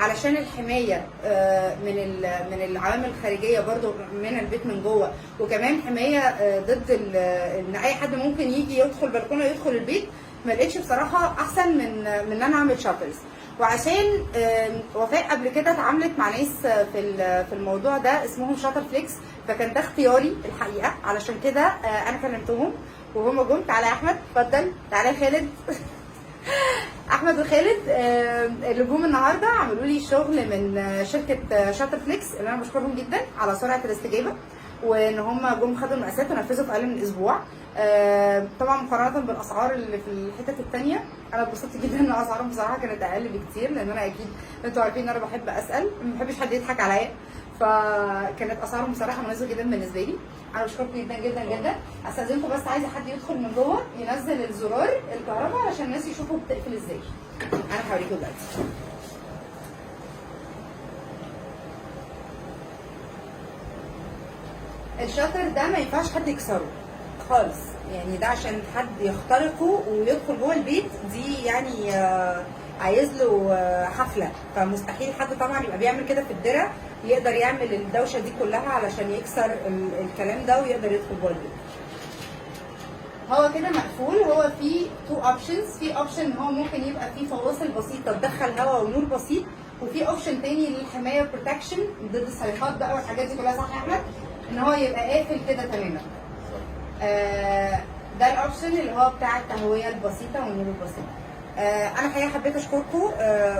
علشان الحماية من العوامل الخارجية برضو من البيت من جوه، وكمان حماية ضد ان اي حد ممكن يجي يدخل بلكونة يدخل البيت. ما لقيتش بصراحة احسن من ان انا اعمل shutters. وعشان وفاء قبل كده اتعاملت مع ناس في الموضوع ده اسمهم Shutter Flex، فكان ده اختياري الحقيقه. علشان كده انا كلمتهم وهم جم. تعالى يا احمد، اتفضل. تعالى يا خالد. احمد وخالد اللي جم النهارده عملوا لي شغل من شركة Shutter Flex، اللي انا بشكرهم جدا على سرعة الاستجابة وان هم جم خدوا المقاسات ونفذوا في اقل من اسبوع. طبعا مقارنة بالاسعار اللي في الحتت التانية، انا اتبسطت جدا ان اسعارهم بصراحة كانت اقل بكتير، لان انا اكيد انتوا عارفين ان انا بحب اسال، ما بحبش حد يضحك عليا، فكانت اسعارهم بصراحة مناسبة جدا بالنسبة لي. انا بشكركم جدا جدا جدا. استاذنكم بس عايزه حد يدخل من جوه ينزل الزرار الكهرباء علشان الناس يشوفوا بتقفل ازاي. انا هوريكم دلوقتي. ال shutter ده ما ينفعش حد يكسره خالص، يعني ده عشان حد يخترقه ويدخل جوه البيت دي يعني عايز له حفله، فمستحيل حد طبعا يبقى بيعمل كده في الدرة يقدر يعمل الدوشة دي كلها علشان يكسر الكلام ده ويقدر يدخل جوه البيت. هو كده مقفول. هو فيه two options، في option ان هو ممكن يبقى فيه فواصل بسيطة تدخل هواء ونور بسيط، وفي option تاني للحماية protection ضد السرقات بقى والحاجات دي كلها، صح يا احمد؟ ان هو يبقى قافل كده تماما. ده ال option اللي هو بتاع التهويه البسيطة والنور البسيط. انا الحقيقة حبيت اشكركم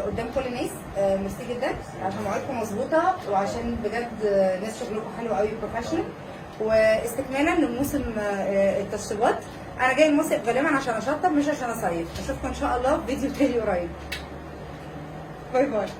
قدام كل الناس، ميرسي جدا عشان مواعيدكم مظبوطة، وعشان بجد ناس شغلكم حلو قوي professional. واستكمالا لموسم التشطيبات، انا جاي المصيف غالبا عشان اشطب مش عشان اصيف. اشوفكم ان شاء الله في فيديو تاني قريب. bye bye.